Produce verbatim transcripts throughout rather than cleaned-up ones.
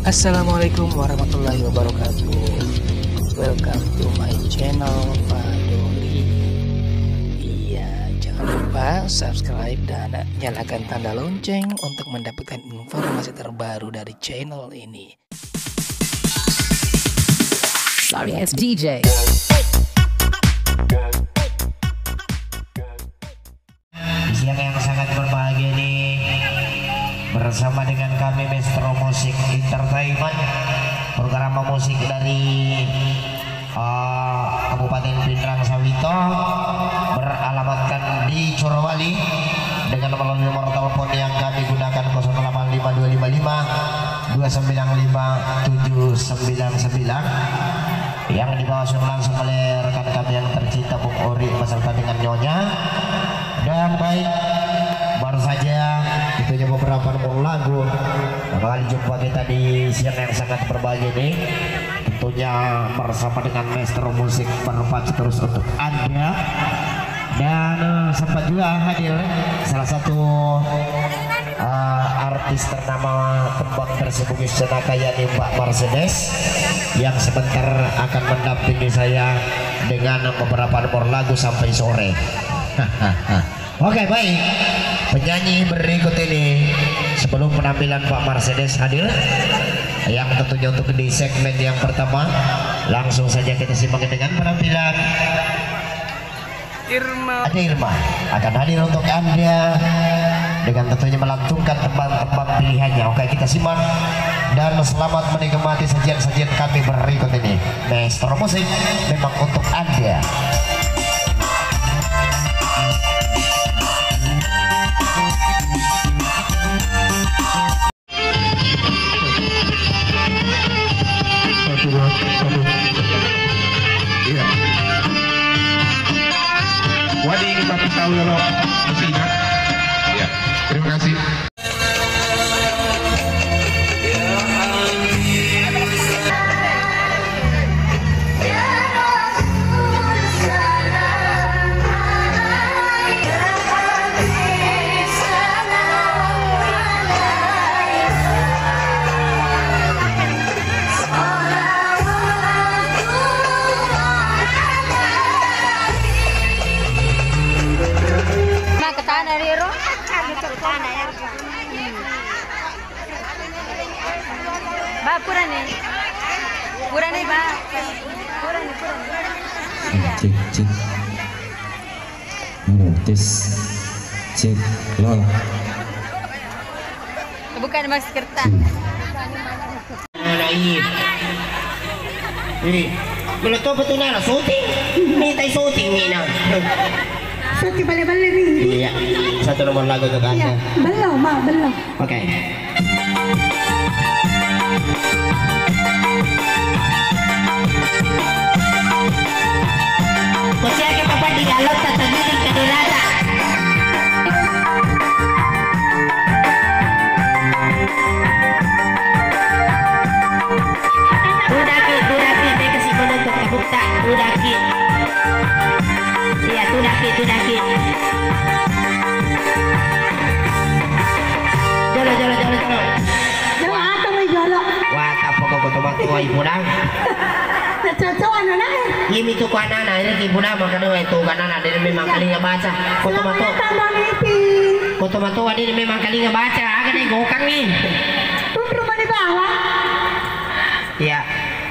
Assalamualaikum warahmatullahi wabarakatuh. Welcome to my channel, Pak Doli. Iya, jangan lupa subscribe dan nyalakan tanda lonceng untuk mendapatkan informasi terbaru dari channel ini. Sorry, it's D J. Di siang yang sangat berbahagia ini, bersama dengan kami Maestro Musik Entertainment, program musik dari, eh, Kabupaten Pinrang Sawito, beralamatkan di Corowali, dengan melalui nomor telepon yang kami gunakan, kosong delapan lima dua lima lima dua sembilan lima tujuh sembilan sembilan, yang dibawa langsung oleh rekan kami yang tercinta, Bung Ori, beserta dengan Nyonya. Dan baik, baru saja itu beberapa nomor lagu yang kembali jumpa kita di siang yang sangat berbahagia ini. Tentunya bersama dengan Maestro Musik berpacu terus untuk Anda. Dan, eh, sempat juga hadir salah satu, eh, artis ternama tembang versi Bugis Cenaka, yakni Mbak Mercedes, yang sebentar akan mendampingi saya dengan beberapa nomor lagu sampai sore. Oke, baik. Penyanyi berikut ini, sebelum penampilan Pak Mercedes hadir, yang tentunya untuk di segmen yang pertama, langsung saja kita simak dengan penampilan Irma. Ada Irma akan hadir untuk Anda dengan tentunya melantunkan tembang-tembang pilihannya. Oke, kita simak dan selamat menikmati sajian-sajian kami berikut ini. Maestro Musik memang untuk Anda. Satu, dua, satu. Iya. Wedding, tapi tahu ya, lo. Musik, ya. Iya. Terima kasih. Makatana riro. Ba, purani. Purani, ba. Purani, purani. Cek, cek. Halo, tes. Cek, lo. Bukan masker ta. Hmm. Anak ini. Ini. Belum tahu betul nana syuting. Minta syuting, Mina. Syuting balik-balik nih. Iya. Satu nomor lagu tuh kan. Iya. Belum, Ma, belum. Oke. Kuciake papa di dalam, tatangini ke dulata. Tudaki, tudaki, mega si penonton kabutta, tudaki. Iya, tudaki, tudaki. Jolo, jolo, jolo, jolo. Jolo, apa mau jolo? Wah, tapoko ko tomatua ipunang. Cocok anak-anak. Imi tu ko anak-anak, ini ipunang, makanya itu anak-anak, dia memang kali nggak baca. Ko tomatua. Selamat tahun baru, Ipin. Ko tomatua, dia memang kali nggak baca. Agak deh gokang nih. Tunru mani bawa. Iya.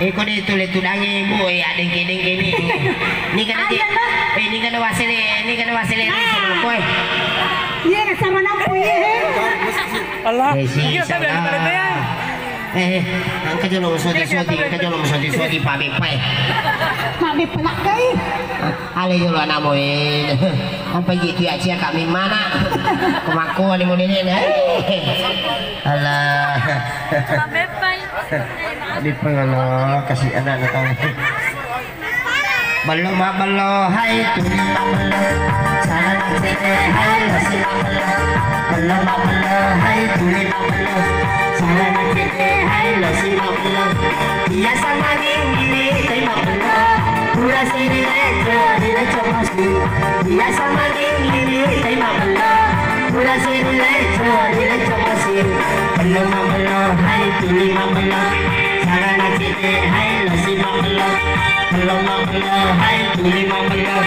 Eh, ko de tule tudange, Bu, eh, adengke-dengke ni. Ni kana je. Ada, Mbak. Eh, ni kana wasele, ni kana wasele ni sebelum koe. Iya, sama nampu, iya, eh. Allah. Eh, si, iya, salah. Eh, engka jolo sodi-sodi, engka jolo sodi-sodi, Pak Bepai. Pak Bepai, kai. Ale jolo anakmu, eh. Sampai gitu ya, cia kami mana? Kemako ni mau nenek, eh. Alah. Pak Bepai. Di pengalo, kasih anak datang. Bello mabbello, hai tuli mabbello. Salana cedde, hai losi mabbello. Bello mabbello, hai tuli mabbello. Salana cedde, hai losi mabbello. Iya sama gini, tai mabbello. Pura sini leco, di leco mosi. Iya sama gini, tai mabbello. Pura siri leco, ri leco masi. Bello mabello, hai tuli mabello. Salana cedde, hai losi mabello. Bello mabello, hai tuli mabello.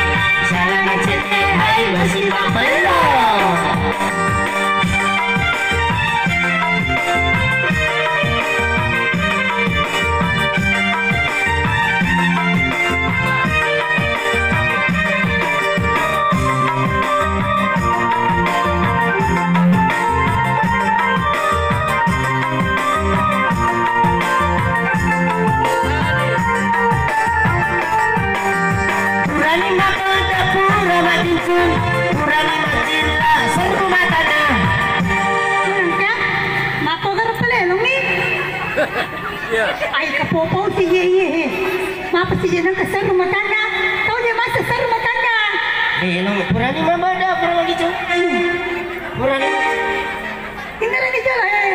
Salana cedde, hai losi mabello. Purani makkeda pura matincu, purani macilla serru matana. Engka, makkogaro palelongi. Iya. Ai kapopau si ye ye. Mapa si jeneng keserru matana? Tau je masa serru matana. Eh, no, purani mabada, pura matincu. Purani. Ingerani jolo, eh.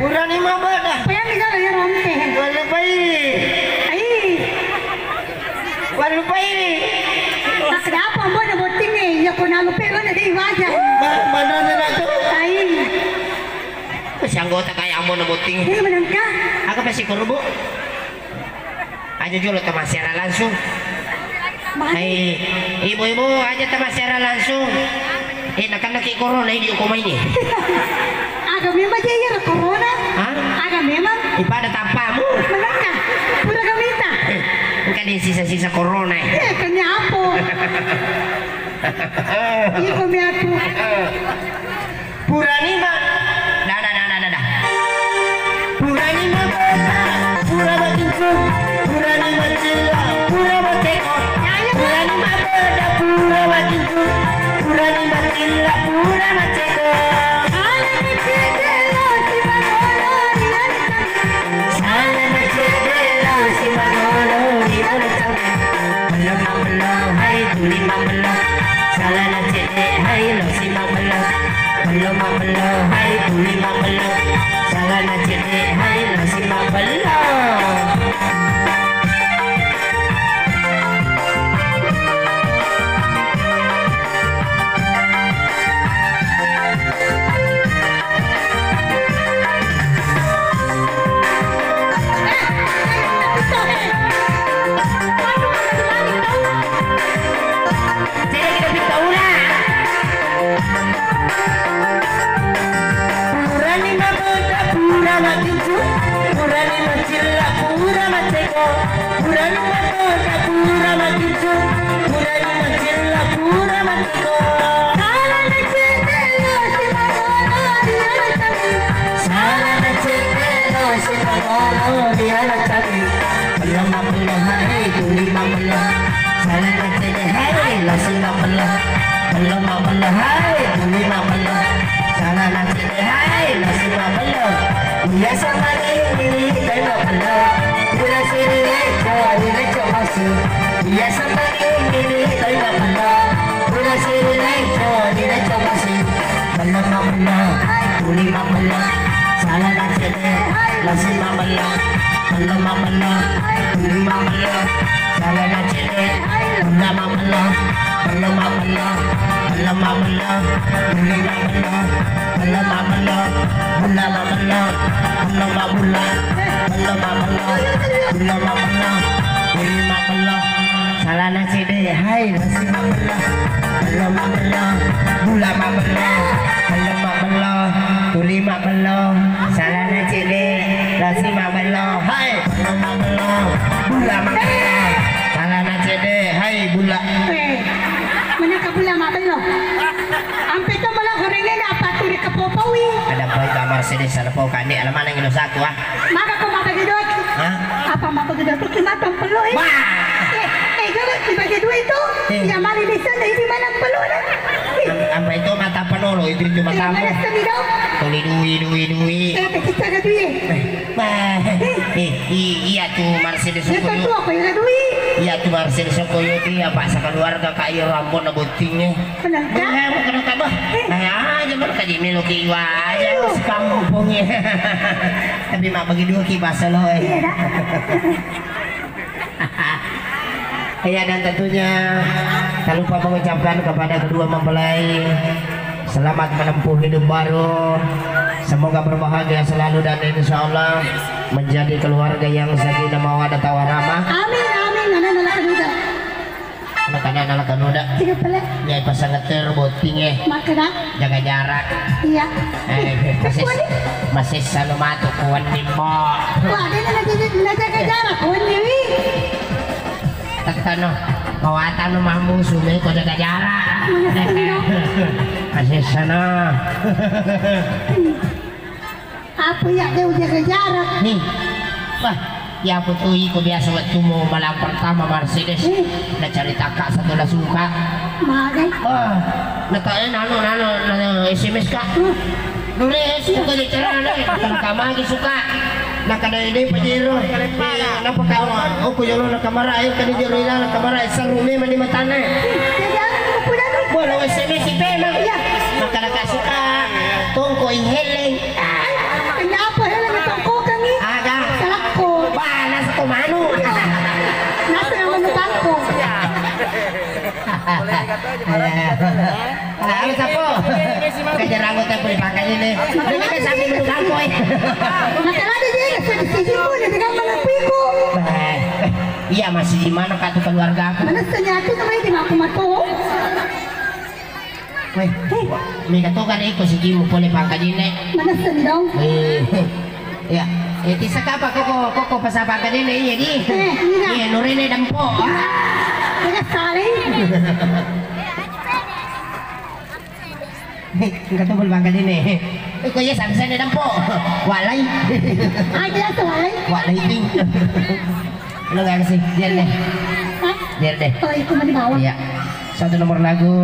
Purani mabada. Payani jolo ya rompe. Walupai. Ai. Walupai. Makkeda apa ambo na botting e? Iya ko nalupe lo na dei waja. Ma-, mana na tu? Ai. Si anggota kaya ambo na botting. Ini menengka. Aku pasti kurubu. Aja jolo tama siaran langsung. Mana? Hai, ibu-ibu, aja tama siaran langsung. Eh, nakennaki corona ini, koma ini. Aga memang je iya corona? Hah? Aga memang? Ipada tapamu. Menengka. Pura gamita. Eh, engka di sisa-sisa corona, eh. Eh, kanya apa? Iko mi aku. Purani ma-, dah, dah, dah, dah, dah, dah. Purani mabeda, pura matincu, purani macilla, pura maceko. Purani mabeda, pura matincu, purani macilla, pura maceko. Salana cedde lao si magolo ri anu cabe. Salana cedde lao si magolo ri anu cabe. Bello mabello, hai tuli mabello. Salana cedde, hai losi mabello. Bello mabello, hai tuli mabello. Salana cedde, hai losi mabello. Purani mabeda pura matincu, purani macilla pura maceko, purani mabeda pura matincu, purani macilla pura maceko. Salana cedde lao si magolo ri anu cabe. Salana cedde lao si magolo ri anu cabe. Bello mabello hai tuli mabello. Salana cedde hai losi mabello. Bello mabello hai tuli mabello. Salana cedde hai losi mabello. Iya samani ini tai mabello. Pura siri leco, ri leco masi. Iya samani ini tai mabello. Pura siri leco, ri leco masi. Bello mabello, tuli mabello. Salana cedde, losi mabello. Bello mabello, tuli mabello. Salana cedde, bulla mabello. Bello mabello, bello mabello, tuli mabello. Bello mabello, bulla mabello. Bello mabulla, bello mabello. Bulla mabello, tuli mabello. Salana cedde, hai, losi mabello. Bello mabello, bulla mabello. Bello mabello, tuli mabello. Salana cedde, losi mabello. Hai, bello mabello, bulla mabello. Salana cedde, hai, bulla. Eh, menaka bulla mabello. Ampe to melo gorengnge na apa tuli kepopowi. Ada boy kamar sini, sana pau kande, ala mana yang dosaku, ah? Maka ko mabagi dua ki? Hah? Apa mabagi dua ki? Mata pello, eh? Wah! Eh, eh, jolo dibagi dua itu. Eh. Ya mali di sana, ini mana pello, nah? Eh. Am-, apa itu mata pelolo itu, itu matamu? Eh, mana seni dong? Tuli dui, dui, dui. Eh, kita ada dui. Eh, wah. Eh. Eh, i-, iya tuh Mercedes. Ya, Sokoyo. Tentu aku yang ada dui. Iya tuh Mercedes Sokoyo itu ya, Pak, sekeluarga kayak rambut na bottingnya. Kenapa? Eh, mau kenapa, bah? Eh. Eh, aja, bah, kaji melo ki wae, ayo. Harus kamu hubungi. Tapi mak bagi dua ki bahasa lo, eh. Iya, dah. Iya, dan tentunya tak lupa mengucapkan kepada kedua mempelai, Selamat menempuh hidup baru. Semoga berbahagia selalu dan insya Allah menjadi keluarga yang sakinah mawaddah warahmah. Amin, amin. Anak-anak muda. Anak-anak muda. Tiga pele. Ya, pasang ngeter botting, eh. Makkeda? Jaga jarak. Iya. Eh, masih, masih selalu matu kuan nih, Mbok. Wah, dia nak jaga, nak jaga jarak, kuan nih, wi. Tettano, mawatang no mammusu, me ko jaga jarak. Asessana. Apa ya, dia jaga jarak? Nih, wah, ya apa tuh iko biasa waktu mau malam pertama Mercedes. Hmm. Na cerita kak satu lah suka. Magai. Wah, naka eh nano nano nano S M S kak. Hmm. Nure, suka di celana, eh. Kamagi suka. Nakada ide pajero. Eh, napa kau? Oh, ku jolo nakamara, eh, kadi jero ila nakamara, eh, seru memang di matana. Jadi aku pulang. Bola S M S itu emang. Iya. Nakada kak suka. Tongko i heleng. Kenapa heleng tongko kami? Aga. Salakko. Balas ko manu. Nasa yang manu tangko. Halo, sapo? Kejar anggota pole pangkajene. Ini kan sambil menunggang kowe. Masalah dia, dia sudah sisi pun, dia kan malah piku. Bah, eh, iya, masih di mana katu keluarga aku? Mana senyatu namanya di aku matu? Weh, mega to kan iko sijimu pole pangkajene. Mana sendong? Eh. Iya. Eh, tisa kapa koko, koko pasapang kadene, iya, di. Eh, iya. Iya, nurene dampo. Iya, saling. Hei, engka to bol bangka dene. Eh, ko iya, samsene dampo. Walai. Ah, jelas to, walai. Walai, ting. Lo gak sih? Biar deh. Hah? Biar deh. Oh, itu mah di bawah. Iya. Satu nomor lagu,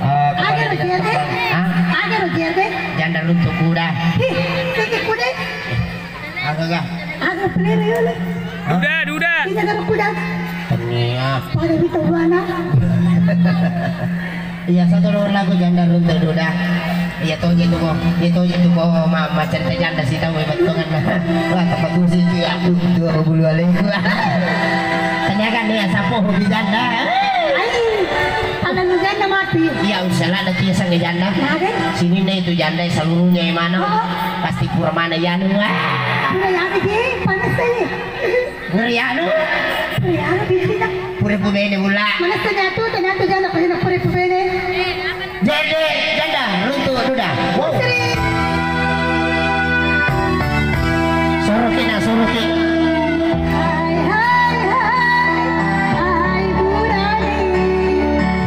eh, Aga kepala Roger deh. Hah? Aga Roger deh. Janda runtuh kuda. Ih, keke kuda. Aga ga? Aga pelere yo le. Hah? Duda, duda. Ini aga kuda. Tania. Pada Vito Buana. Iya, satu nomor lagu Janda Runtuh Duda. Iya, toje tu ko. Iya, toje tu ko. Ma, ma cerita janda sih tahu hebat banget. Wah, tempat musik itu aku dua puluh alaiku. Tanya kan nih, siapa hobi janda? Ai, tangan janda mati. Iya, usah lah, ada kiasan janda. Nah, deh. Sini nih itu janda seluruhnya yang mana? Oh. Pasti pura mana ya, anu. Wah. Pura ya, apa sih? Panas sih. Ngeri anu. Ngeri anu, bisi dah. Pura pubene mula. Mana ternyata, ternyata janda, ternyata pura pubene. Janda, janda, runtuh duda. Wow. Sering. Soroki na, soroki. Hai, hai, hai, hai, Burani.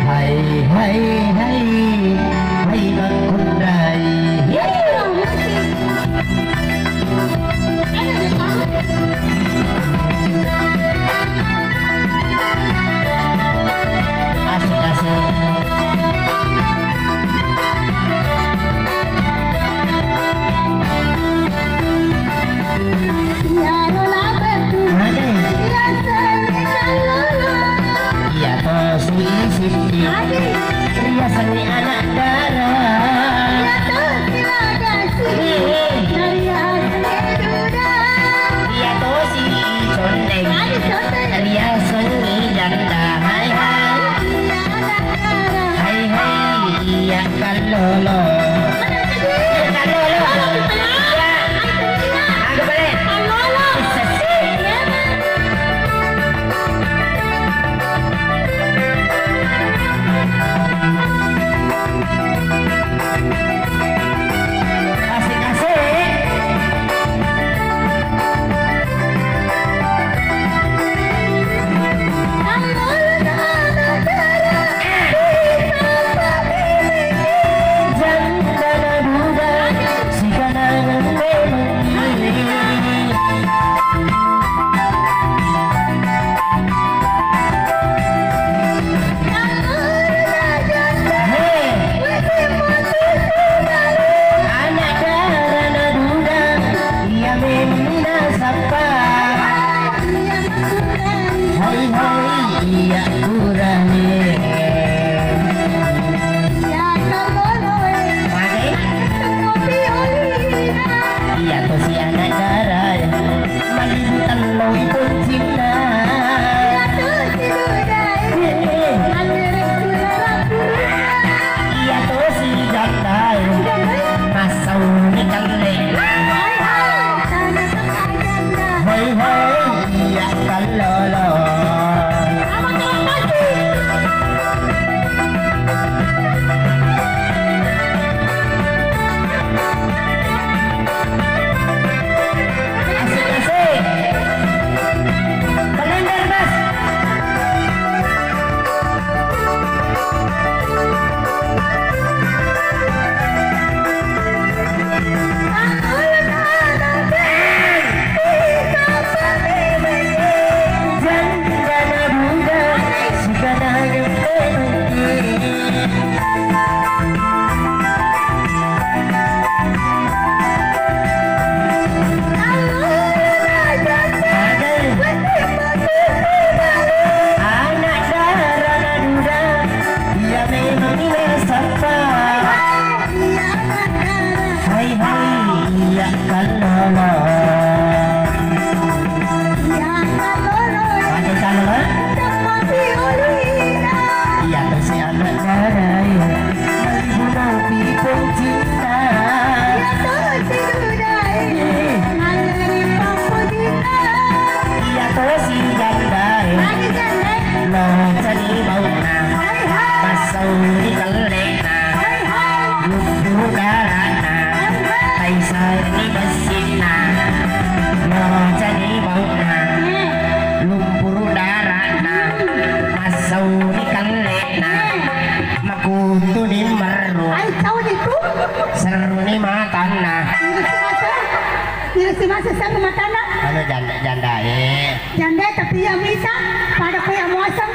Hai, hai, hai, hai, Bang Kundrai. Yeay. Asik, asik. Iya tosi Siti. Riasengngi anak dara. Iya tosi Condeng. Riasengngi janda. Hai hai. Hai hai. Iya kallolo. Iya kallolo. Iya. Aga bale. Sesi. Asik-asik. Janda na duda. Sikanangan memang. Hei. Anak dara na duda, iya memmi nasappa. Hoi, hoi, iya kurane. Mage? Iya tosi anak dara, malibu telloi poncinna. Iya tosi Lolo. Asik, asik. Kalender, Bos. Anak dara naduda, iya memang nasappa. Hai hai, iya kallolo. Pakai kallolo? Iya tosi anak dara, iya. Malibu napi pun cinta. Iya tosi janda, iya. Lo cani bau'na, massauni kelle'na, lumpuru dara'na, taisani bessinna. Lo cani bau'na, lumpuru dara'na, massauni kelle'na, makutuni merru, serruni matanna. Ira si masa serru matanna. Anu janda, janda, eh. Janda, tapi iya mita, pada ko iya muaseng.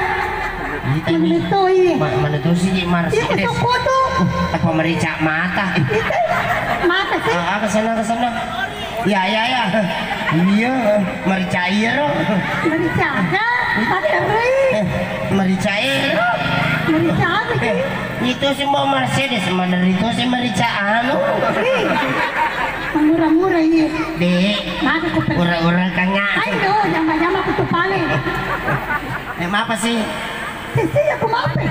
Ita mi. Mani to, iya. Ma-, mana tu si Mercedes. Iya, sokko tu. Uh, apa merica mata. Ita, mata sih. Ah, ah, ke sana, ke sana. Ya, ya, ya. Iya, merica iya ro. Merica ada, ada ri. Eh, merica iya ro. Merica ada sih. Eh, itu si mau Mercedes, mana itu si merica anu. Ih, murah-murah iya. Dek. Maka ku pergi. Ura-ura kanga. Ayo, jama-jama ku tu paling. Eh, apa sih? Sisi aku mape.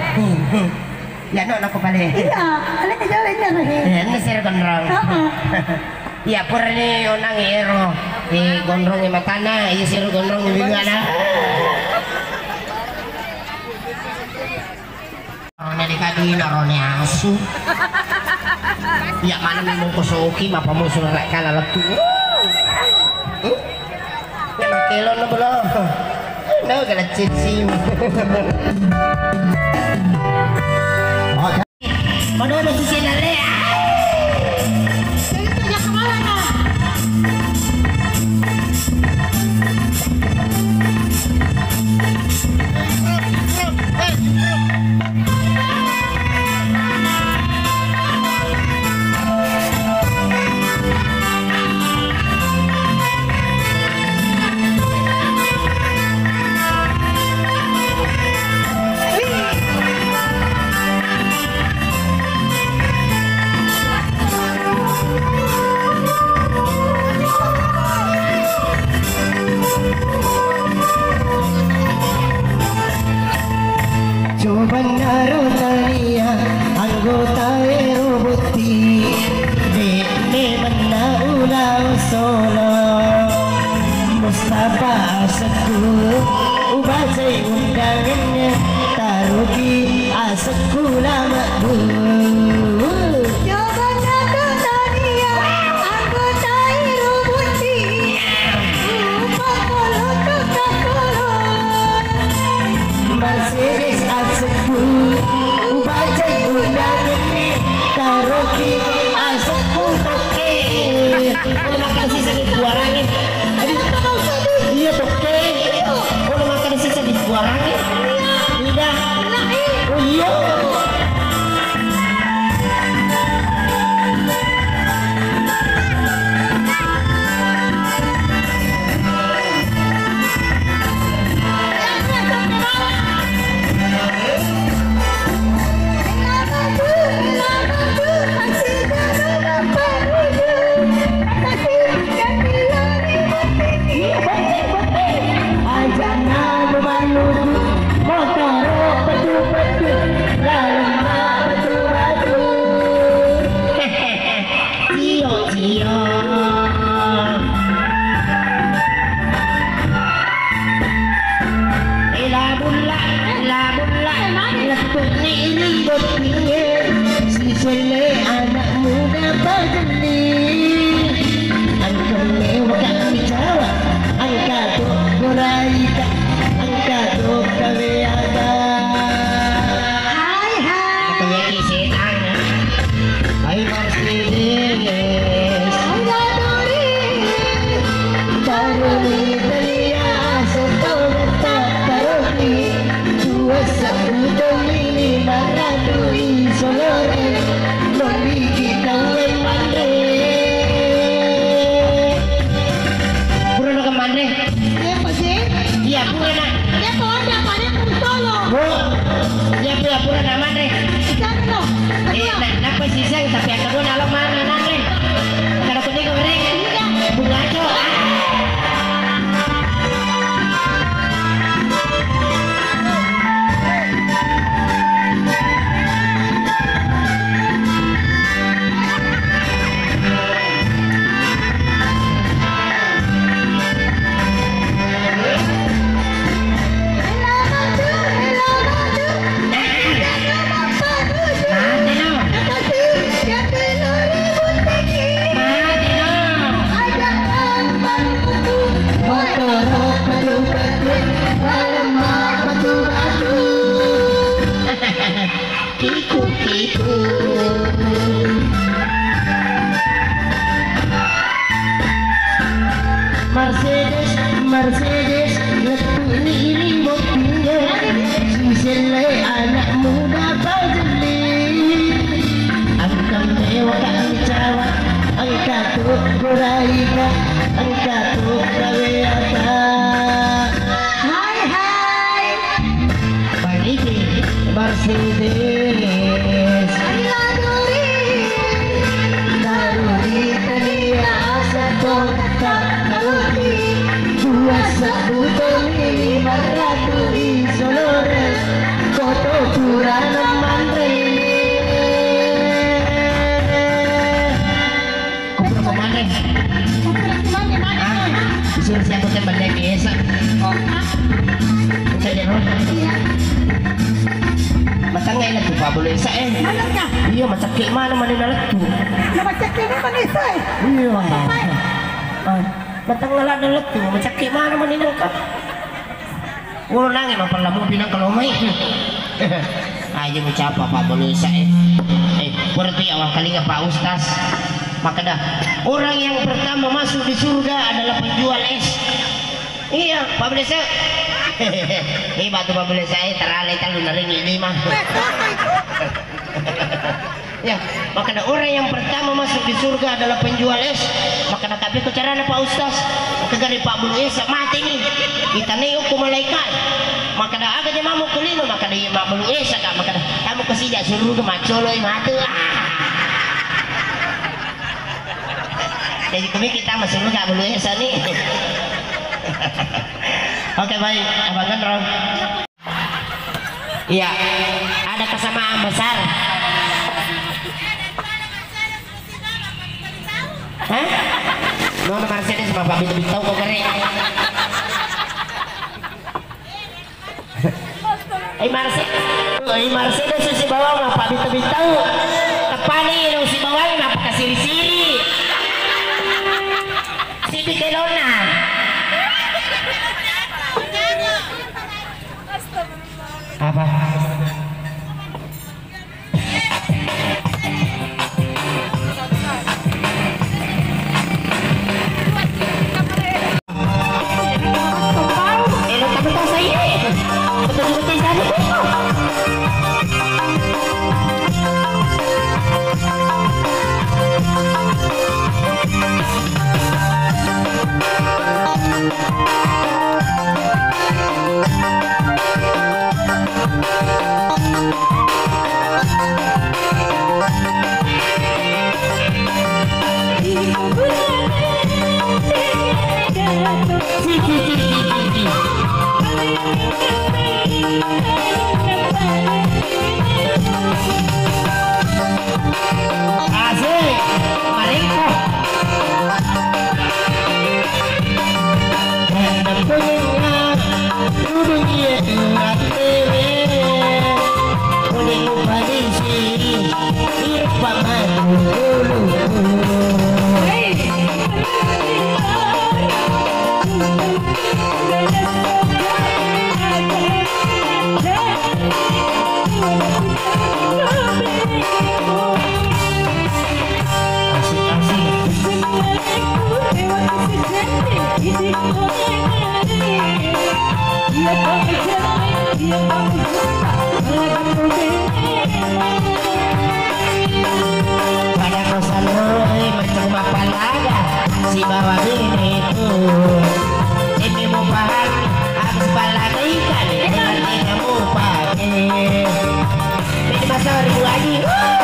Ya, no, aku paling. Iya, ale ke jalan jalan he. Eh, ini sir gondrong. Heeh. Iya, purani onang ero. Eh, gondrong matana, iya sir gondrong bingana. Rone dikadina, rone asu. Iya, mana memang kosoki, mapa musuh rek kala lettu. Hmm? Iya, makelon bro. Nah, kena cicing. Oke. Madono susi dalle. Cobanna ro tania anggota ero botti, de' memeng naula solo. Mustafa asekku, ubacai undanganna, taroki asekku la mabbu. Cobanna ro tania anggota ero botti, Mercedes asekku, ubacai undanganna, taroki asekku tokke. Terima kasih sedih suaranya. Aduh, iya tokke. Kalau makan sisa di suaranya. Tidak. Oh iya. Siselle anak muda pagelli, engka mewaka micawa, engka to goraika, engka to kaweata. Hai, hai. Engka weki setang. Hai, Mercedes. Hai, Dori. Taroni telia, setong tak taroni. Dua sebbu tolini maratu isolore, nondiki tauwe manre. Pura no manre. Iya, Pak Ji. Iya, pura na. Iya, Pak, ada, Pak, ada pun tolo. Bu, iya, Bu, ya, pura na manre. Jangan lo. Eh, na, napa siseng, tapi yang kedua nalo mana nanre? Kalau kuning goreng. Iya. Bunga cok. Ah. Kiku-kiku. Mercedes, Mercedes, lettu'ni iring bottingnge. Siselle anak muda pagelli. Engka mewaka micawa, engka to goraika, engka to kaweata. Hai, hai. Paniki Mercedes. Daruri telia asa tongka nauti. Dua sebbu tolini maratu isolore. Koto purana manre. Kupura ko manre. Kupura ko manre, manre. Ah, disuruh siapa teh balik biasa. Oh. Bukan ya, Bro? Iya. Matangnga lettu Pak Bulu Esa, eh. Manengka? Iya, macakke mana mani na lettu. Na macakke mana mani sa, eh? Iya. Apa, eh? Ah, matangnga la na lettu, macakke mana mani nengka. Ulo nange mapella mopi nang kalau mai. Aja mucapa Pak Bulu Esa, eh. Eh, berarti awang kalinga Pak Ustaz. Makkeda, orang yang pertama masuk di surga adalah penjual es. Iya, Pak Bulu Esa. Eh, batu Pak Bulu Esa, eh, terale talu naring lima. Ya, makkeda orang yang pertama masuk di surga adalah penjual es. Makkeda, tapi ko carana Pak Ustaz? Makkeda, gare Pak Bulu Esa mate ni. Itanai okko malaikat. Makkeda, aga je mamu kulino? Makkeda, iya Pak Bulu Esa ka. Makkeda, kamu kesida suruh ke macoloi mate. Ah. Jadi kami kita masuk surga Bulu Esa ni. Oke, baik, Abang Gondrong. Iya, ada kesamaan besar. Hah? Nona Mercedes mapabita-bitau ko kere. Eh, Mercedes, eh, Mercedes si bawang mapabita-bitau. Tepani lu si bawang mapakasiri-siri. Sipi kelona. Apa? Asik, maringko. Tudung iye turat tewe, kuning upaling Pada ko sanroi macam mapalaga sibawa bene tu. Ini mau paham harus palaga ikan dengan tidak mau pakai. Ini pasal ribu lagi. Wuh.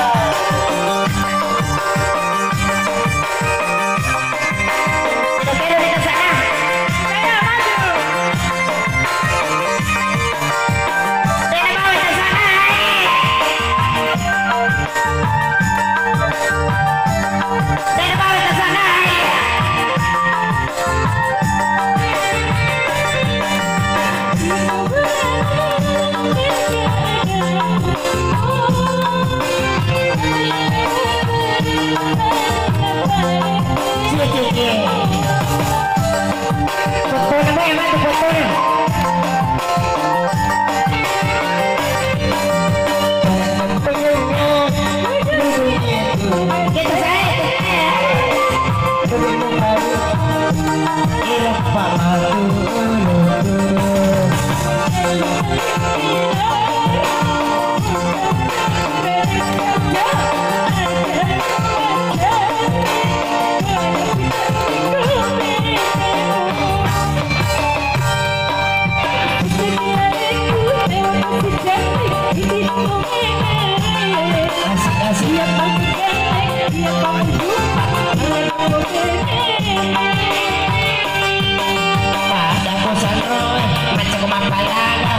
Pada ko sanroi, macam mapalaga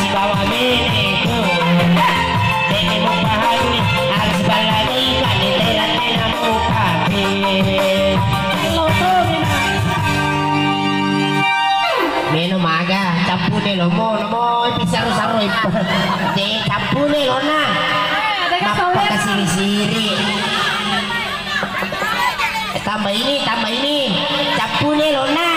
sibawa bene tu. Dene mupahangi, harus balaga ikan di terat tena mupahangi. Meno maga, campune lomo, lomo, pisaro-saro, de campune lona. Mappa kasiri-siri. Tambah ini, tambah ini. Campune lona.